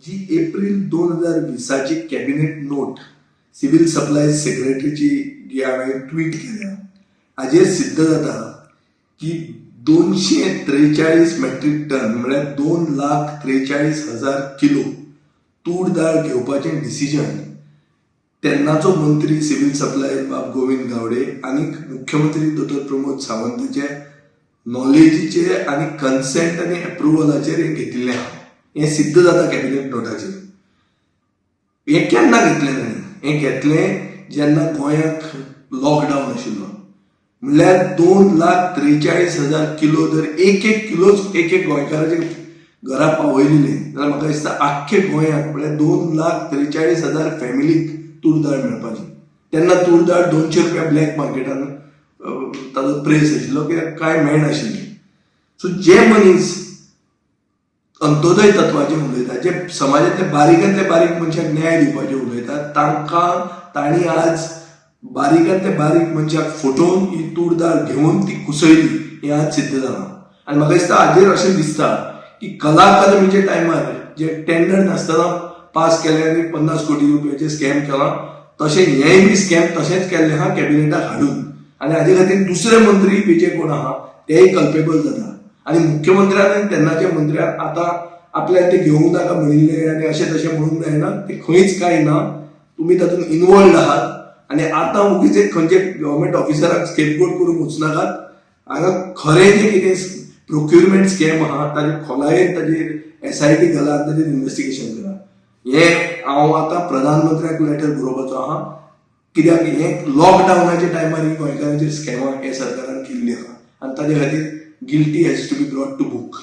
जी एप्रील 2020ची cabinet note civil supplies सेक्रेटरीची जी हांवें ट्वीट केल्या, हाजेर सिद्ध जाता की 243 मॅट्रीक टन म्हळ्यार 2,43,000 किलो तूर दाळ घेवपाचें डिसिजन तेन्नाचो मंत्री सिव्हिल सप्लाय बाब गोविंद गावडे आनी मुख्यमंत्री दोतोर प्रमोद सावंताचे नॉलेजीचेर आनी कन्सेंट आनी एप्रुवलाचेर हें घेतिल्लें आहा. हें सिद्ध जाता कॅबिनेट नोटाचेर. हें केन्ना घेतलें तांणी? हें घेतलें जेन्ना गोंयाक लॉकडावन आशिल्लो. म्हणल्यार 2,43,000 किलो जर एक एक किलोच एक एक गोंयकाराच्या घरा पावयलेले जाल्यार म्हाका दिसता आख्खे गोंयाक म्हळ्यार 2,43,000 फॅमिलीक तूर दाळ मेळपाची. तेन्ना तूर दाळ 200 रुपया ब्लॅक मार्केटान ताजो प्रेस आशिल्लो, कित्याक कांय मेळनाशिल्लें. सो जे मनीस अंत्योदय तत्वाचेर उलयतात, जे समाजांतले बारीकांतले बारीक मनशाक न्याय दिवपाचें उलयतात, तांकां तांणी आज बारीकांतले बारीक मनशाक फटोवन ही तूर दाळ घेवन ती कुसयली हें आज सिद्ध जालां. आनी म्हाका दिसता हाजेर अशें दिसता की कला अकादमीच्या टायमार जे टेंडर नासतना पास केले आनी 50 कोटी रुपयाचे स्कॅम केला, तशें हेंय बी स्कॅम तशेंच केल्लें आहा कॅबिनेटाक हाडून. आनी हाजे खातीर दुसरे मंत्री बी जे कोण आहा तेय कल्पेबल जाता. आनी मुख्यमंत्र्यान आनी तेन्नाच्या मंत्र्यान आतां आपल्याक ते घेवंक नाका म्हणिल्लें आनी अशें तशें म्हणूंक जायना. ते खंयच कांय ना, तुमी तातूंत इनवॉल्ड आहात. आनी आतां वगीच एक खंयचे गव्हर्मेंट ऑफिसराक स्केपगोट करूंक वचनाकात. हांगा खरें जें कितें प्रोक्युरमेंट स्कॅम आहा ताजे खोलायेन ताजेर एसआयटी घाला आनी ताजेर इन्वेस्टिगेशन करा. हें हांव आतां प्रधानमंत्र्याक लेटर बरोवपाचो आहा, कित्याक हें लॉकडावनाच्या टायमार ही गोंयकारांचेर स्कॅमां हे सरकारान केल्ली आहा आनी ताजे खातीर guilty has to be brought to book.